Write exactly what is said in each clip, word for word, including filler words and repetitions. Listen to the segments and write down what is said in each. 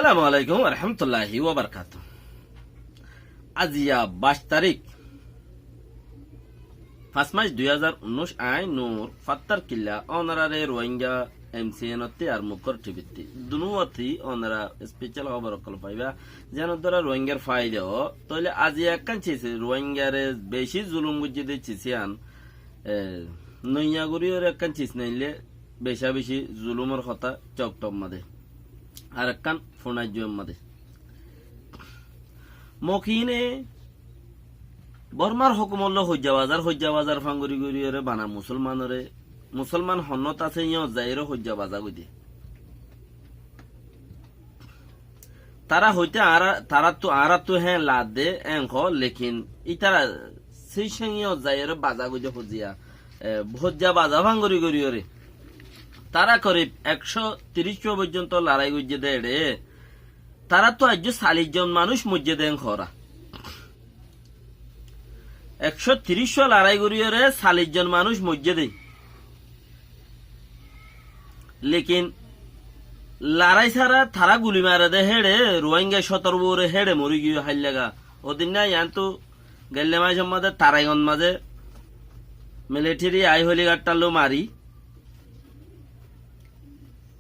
Assalamu alaikum warahmatulláhi wabarakátuhu. Aziya baic tarík, fañs mac dui házar unnúic, añí Nur Fattar Killa, ónoraré Ruáinga M C N ottí ar Mukor T V ttí. Dunúwati ónora special hóbor ókkol faibá, zeénor duara Ruáingar faida ó. Tóile aziya ekkán cis, Ruáingaré bicí zulum goijjé dé cis yían, e, noiya goríyoré ekkán cis nailé, becá-becí zulumor hotá Coktor mazé. Ar ekkán Funaijjúar mazé. Mokíne Bormar hókumot loi hoijja bazar, hoijja bazar fangori goriyoré bana Musolmanoré, Musolman honnót asé yían zaiyóre hoijja bazar goijjé. Tará hoité añára, taráttu, añáráttu héen laadde, héen hoó, lekin ítara sícéng yían zaiyóre bazar goijjé hoijja, e, hoijja bazar fangori goriyoré. Tará korib ekcó tiríc fua foijjonto larái goijjé dé eçé. Taráttu aijjó callic zon manúic moijjé dé héen hoóra. Ekcó tiríc fua larái goríyoré callic zon manúic moijjé dé. Lekin larái sára tará guli mare dé héçe, Ruáinga cótor uore héçe mori giyói háillega. Odinna yiántu gelle maicor mazé Taraigond mazé militeri aái holikaptar loi mari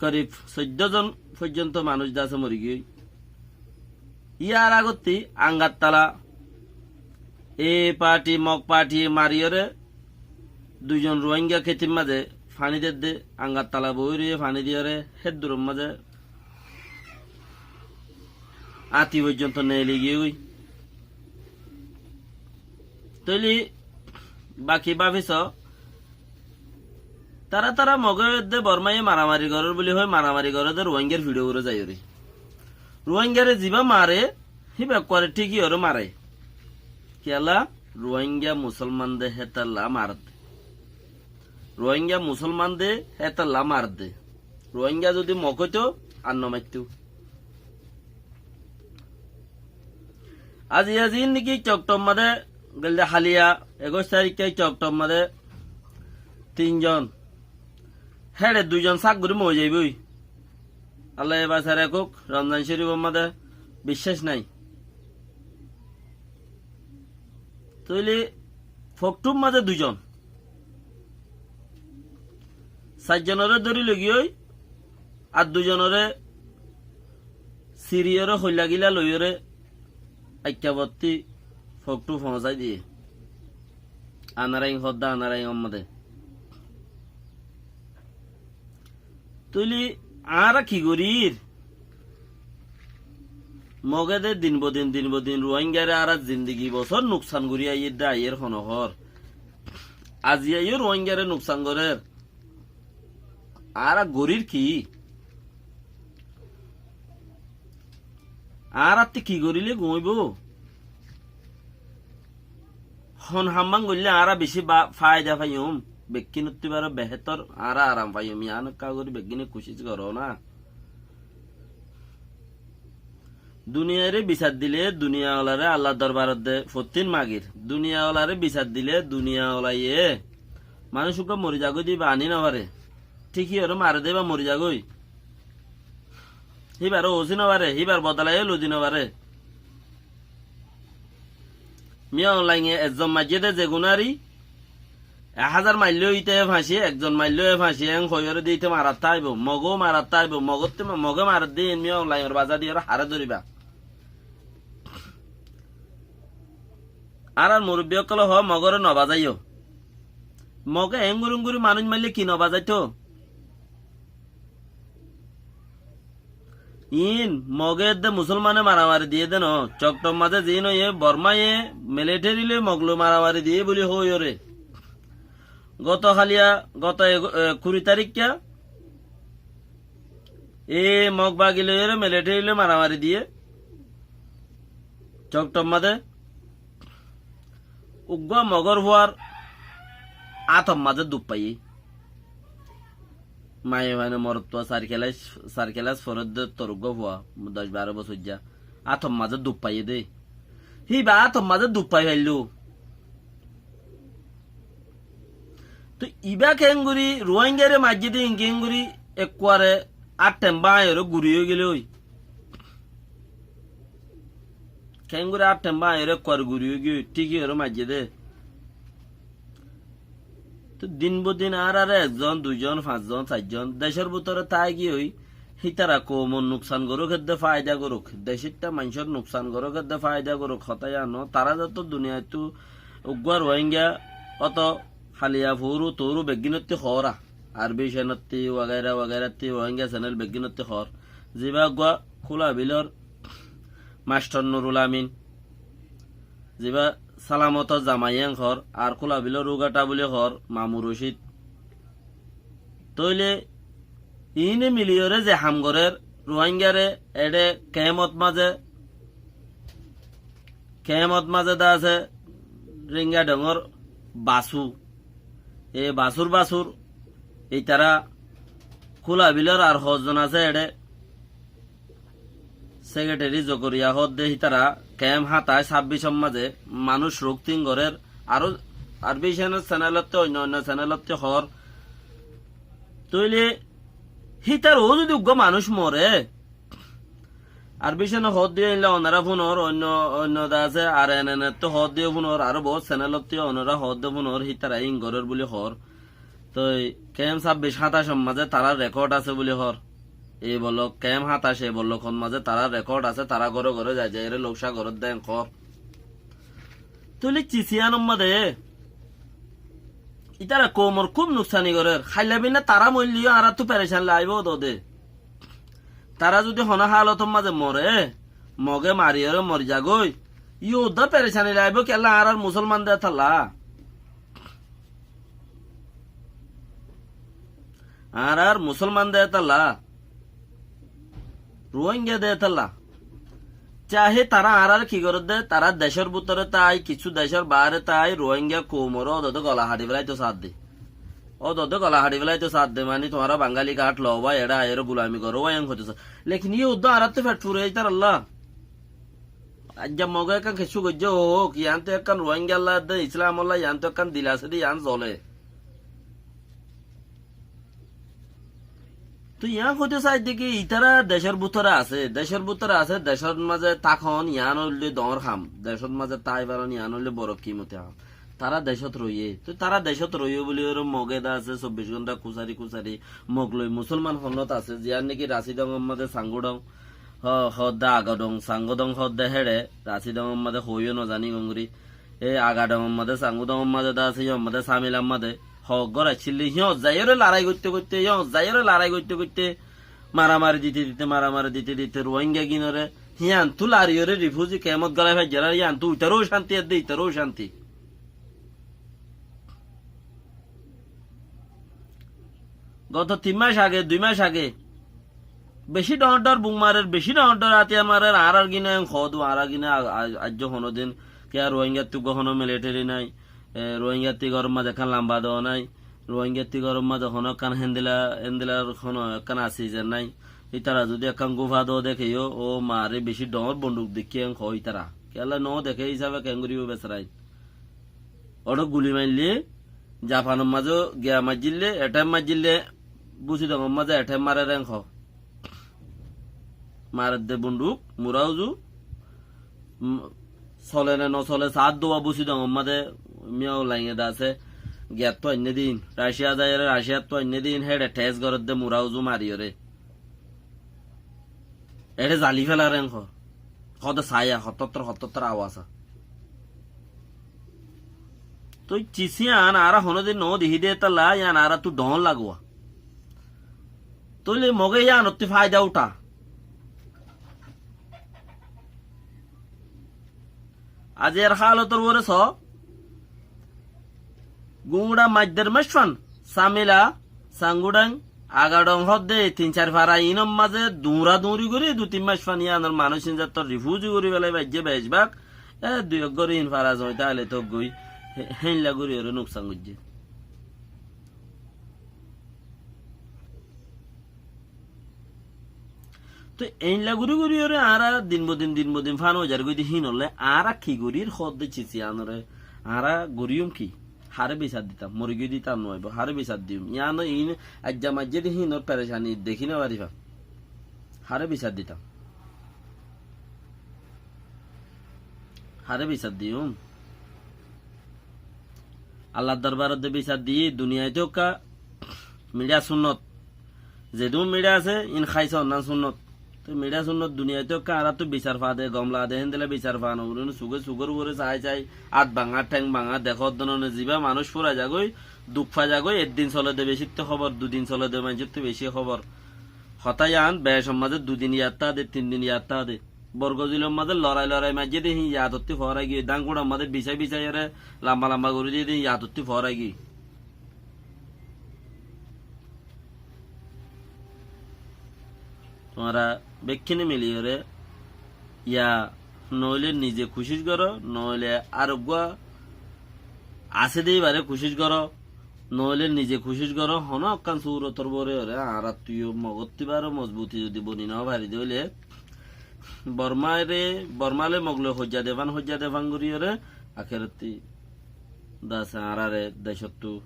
korib soiddó zon foijjonto manúic dase mori giyói. Yíar agottí Angattala, e parti, Mog parti mariyoré dui zon Ruáinga kétir mazé faní dedde, Angattala boói roiyé faní diyoré hédduror mazé áñti foijjonto neeli giyói. Tóile baki báfi soó, tará, tará Moge edde Bormaye maramari gorér buli hoói, maramari goré dé Ruáingar fiçó uore zaiyóre. Ruáingare zibá mare, híba ekkuare thíkiyoré mare. Kiyólla? Ruáinga Musolman dé hétolla maredde. Ruáinga Musolman dé hétolla maredde. Ruáinga zudi Mog óito, ar no maittó. Azi, azi néki Coktor mazé, gelde háliya, ekuic taríkka Coktor mazé tin zon, héçe dui zon sák gorí mori zaibói. Allaye basai rakók, Romzan Córifor mazé biccác nái. Tóile Fokthúr mazé dui zon, sair zonoré dóri loi giyói, ar dui zonoré siriyoré hoilla gila loiyoré aikka bottí Fokthu foóñsai diyé. Anarain hoddá, Anarain or mazé. Tóile añára ki gorír? Moge de din bodin, din bodin Ruáingaré añára zindigi bosór nuksan gorí aiyér de, aiyér hono hór. Aziya yó Ruáingaré nuksan gorér. Añára gorír ki? Añárattí ki goríle gom óibo? Hon hammán goillé añára bicí ba-, faida faiyum, bekkínottú baró behétor añára aram faiyum, yián ekká gorí beggíne kucíc goró ná. Duniyairé bisar dilé, duniya olaré Allar dorbarot de fottín magir. Duniya olaré bisar dilé, duniya olaye manúic uggúa mori zagói de íba aní nofaré. Thík híyoré mare de íba mori zagói. Híbaré ousí nofaré, híbar bodola yó lodi nofaré. Min Aung Hlainge ezzon maijjé dé ze gunári, ek házar maillé íte fañci, ekzon maillé fañci, en hoiyóre dé íte marattá aibó, Mogó marattá aibó, Mogótte ma-, Mogé maredde en Min Aung Hlaingor bazá diyóre haré dóriba. Añárar murubbi ókkolé hoó, Mogóre nobazáiyo. Mogé en guri en guri manúic maillé ki nobazáito? Iín Mogé edde Musolmane maramari diyé dé noó, Coktor mazé ziín óiye, Bormáye militeri loi Mog loi maramari diyé buli hoóiyoré. Goto háliya, goto eg-, e, kuri taríkka, e Mog bagi loiyóre militeri loi maramari diyé. Coktor mazé uggúa Mogór fuar átor mazé dub faiyé. Maye mane morotfua sair kelas, sair kelas foredde tor uggúa fua, doc baró bosóijja. Átor mazé dub faiyé dé. Híba átor mazé dub fai failló. Toi ibá keéngorí Ruáingaré maijjé dé, iín keéngorí ekkuare áttem báñyoré guri óigiyoi. Keéngorí ár thaim báñgiyóre ekkuar guri óigiyoi, thíkiyóre maijjé dé. Tóu din bodin añáráre ekzon, duizon, fañszon, sairjon decór bútore táigiyoi, hítara koumor nuksan gorók edde fáida gorók, decítta maincór nuksan gorók edde fáida gorók, hotá yían noó. Tará zeto duniyaittú uggúa Ruáinga óto haliya fuúru tuúru beggínottí hoóra, Arbi cenottí wagaira wagairatti Ruáinga cenel beggínottí hoór. Zibá uggúa Kúlabilór mastor Nurul Amin, zibá Salamotor zamai yían hoór, ar Kúlabilór Ugathá buli hoór Mamu Rocid. Tóile iíne miliyóre ze ham gorér, Ruáingare eçé keémot mazé, keémot mazé de asé Ringa Dhongór Basú. E Basúr Basúr, itará Kúlabilór ar hozzon asé eçé Sekretari Zokoriya hoódde hítara keém háñtac sábbicór mazé manúic ruktín gorér, aró Arbi cenel, cenelottí, oinno oinno cenelottí hoór. Tóile hítar ó zudi uggúa manúic more, Arbi cene hoódde yó éilla onorá fúnor, oinno oinno de asé, ar en en ettú hoódde yó fúnor, aró boóut cenelottí onorá hoódde fúnor, hítara íin gorér buli hoór. Toi keém sábbic háñtacor mazé tarár rekód asé buli hoór. Ei bollok, keém háñtac ei bollokor mazé tarár rekód asé, tará góre góre zai zaiyóre lóukca gorédde en hoór. Tóile cis yíanor mazé ítara koumor kúb nuksani gorér. Hailla binna tará moillé yó añáráttu perecani laibóu dode. Tará zudi honó hálotor mazé more, Moge mariyóre mori zagói, yó uddúa perecani laibóu kiyólla añárár musólman de tálla. Añárár musólman de tálla, Ruáinga de tálla. Cahe tará añáráre ki gorédde? Tará decór bútore tái, kissú decór baáre tái, Ruáinga koumoré ódode gola haçi félaito saádde. Ódode gola haçi félaito saádde, mani tuáñra Bangali kaáth loó bái, eçé aiyóre gulami goró bái, en hoitó saá. Lekin yó uddúa añáráttu feth fure ítarallá. Aijja Moge ekkán kessú goijjé hoók, yiántu ekkán Ruáingallá edde Islámollá yiántu ekkán dil asé dé, yián zole. Toi yián hoitó saidde ki, itará decór bútore asé, decór bútore asé, decór mazé tákon, yián óilde doóñr ham, decót mazé tái faron, yián óilde boro kimoti ham. Tará decót roiyé, toi tará decót roiyé buli óre Moge de asé, sobbic gonta kusari kusari Mog loi musólman honnót asé, ziyán niki Rasidongor mazé Sangudong, Ho-, hoódde Agadong, Sangudong hoódde héçe, Rasidongor mazé hoóiyo nozani gongori. E Agadongor mazé, Sangudongor mazé de asé, yór mazé Samilar mazé. Hoók gór accíl dé, híyot zaiyóre larai goitté goitté, híyot zaiyóre larai goitté goitté, maramari dite dite, maramari dite dite, Ruáinga gínoré, híyanttú lariyóre rifuzi keémot gólai faijjé, ar híyanttú itaró cánti edde, itaró cánti. Goto tin mac age, dui mac age, bicí dhoóñr dhoóñr bum marer, bicí dhoóñr dhoóñr átiyar marer, añárar gíne en hoódu, añárar gíne a-, a-, aijjó honódin, kiyá Ruáingattú uggúa honó militeri nái, e, Ruáingattú igór mazé ekkán lamba doo nái, Ruáingattú igór mazé honó ekkán héndila, héndilar honó ekkán asizer nái. Ítara zudi ekkán gúfa doo deké yó, ó mare bicí dhoóñr bonduk deikké en hoó ítara. Kiyólla noó deké hísabe keéngorí yó besarai. Óçe guli maillé, Japanor mazé giya maijjílle, eṭe maijjílle, Busidongor mazé eṭe marer en hoó. Maredde bonduk, mura uzu, um, sole ne nosole, saát dua Busidongor mazé, miyau lainge de asé, giyattú ainné din, Raciya zaiyóre, Raciyattú ainné din, héçe tes gorédde mura uzu mariyóre. Eçé zali félar en hoó. Hoóde saya, hottottor, hottottor awasa. Toi cis yían añára honódin noó dehí dé tálla, yían añáráttu dhoóñr laguwa. Tóile Moge yíanottú faida uthá. Aijjar hálotor uore soó, Guñça maijjér mac fán, Samila, Sangudang, Agadong hoódde ei tin sair fara iínor mazé duñra duñri gorí dui tin mac fán yíanor manúic ín zettór rifuzi gorí félai faijjé becbák, e dui ek gór iín fara zoñta aile tók goi, hé-, héinla goríyoré nuksan goijjé. Toi éinla gorí goríyoré añára din bodin, din bodin fán ói zargói de híinollá añára ki gorír hoódde cis yíanoré? Añára goríyum ki? Haré bisar ditam? Mori giyói de tar no aibó, haré bisar diyum? Yíano iín aijja maijjé de híinor perecani dekí no farifám. Haré bisar ditam? Haré bisar diyum? Allar dorbarot de bisar diyí, duniyait ókka miçá sunnot. Zedún miçá asé, in háiso onnán sunnot. Te miçá sunnot duniyait ókka, añáráttu bisar fade, gom lade, héndilla bisar fano, urin suge sugor uore sai sai, át banga, théng banga, dekó dónone ziba manúic fúrai zagói, duk fai zagói, ek din sole de becittú hóbor, dui din sole de maincóttu beci hóbor. Hotá yián becór mazé dui din yad táke de, tin din yad táke de. Borgozilor mazé lorai lorai maijjé de híin yadottú foórai giyói, dán guçar mazé bisái bisái ore lamba lamba gorí diyé de híin yadottú foórai giyói. Tuáñra bekkúne miliyóre ya noóile nize kucíc goró, noóile ar uggúa asé de íbaré kucíc goró, noóile nize kucíc goró, honó ekkán surotor bóre ore añáráttu yó Mogottú baró mozbuti zodi boni no fari de óile, Bormáre, Bormále Mog loi hoijja de fán, hoijja de fán goríyore, akérottí dase añáráre decóttu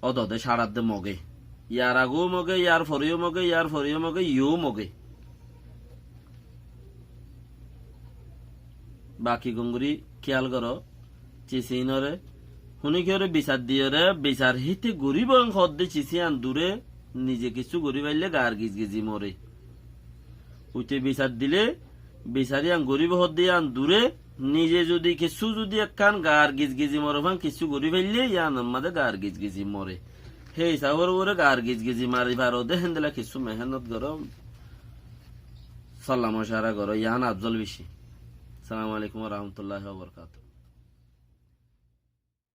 ódode cáçar de Moge. Yar ageyó Moge, yar foreyó Moge, yar foreyó Moge, yó Moge. Baki gongori kiyal goró, cisínoré, húni kiyóre bisar diyóre, bisar híte goríbo en hoódde cisí yián duré, nize kissú gorí faillé gaar gizgizi more. Uite bisar dilé, bisar yián goríbo hoódde yián duré, nize zodi kissú zodi ekkán gaar gizgizi more fán kissú gorí faillé yiánor mazé gaar gizgizi more. Hé hisábor uore gaar gizgizi mari faro de héndilla kissú mehénnot goró. Salla mocara goró, yián afzol beci. Assalamu alaikum wa rahmatullahi wa barakatuhu.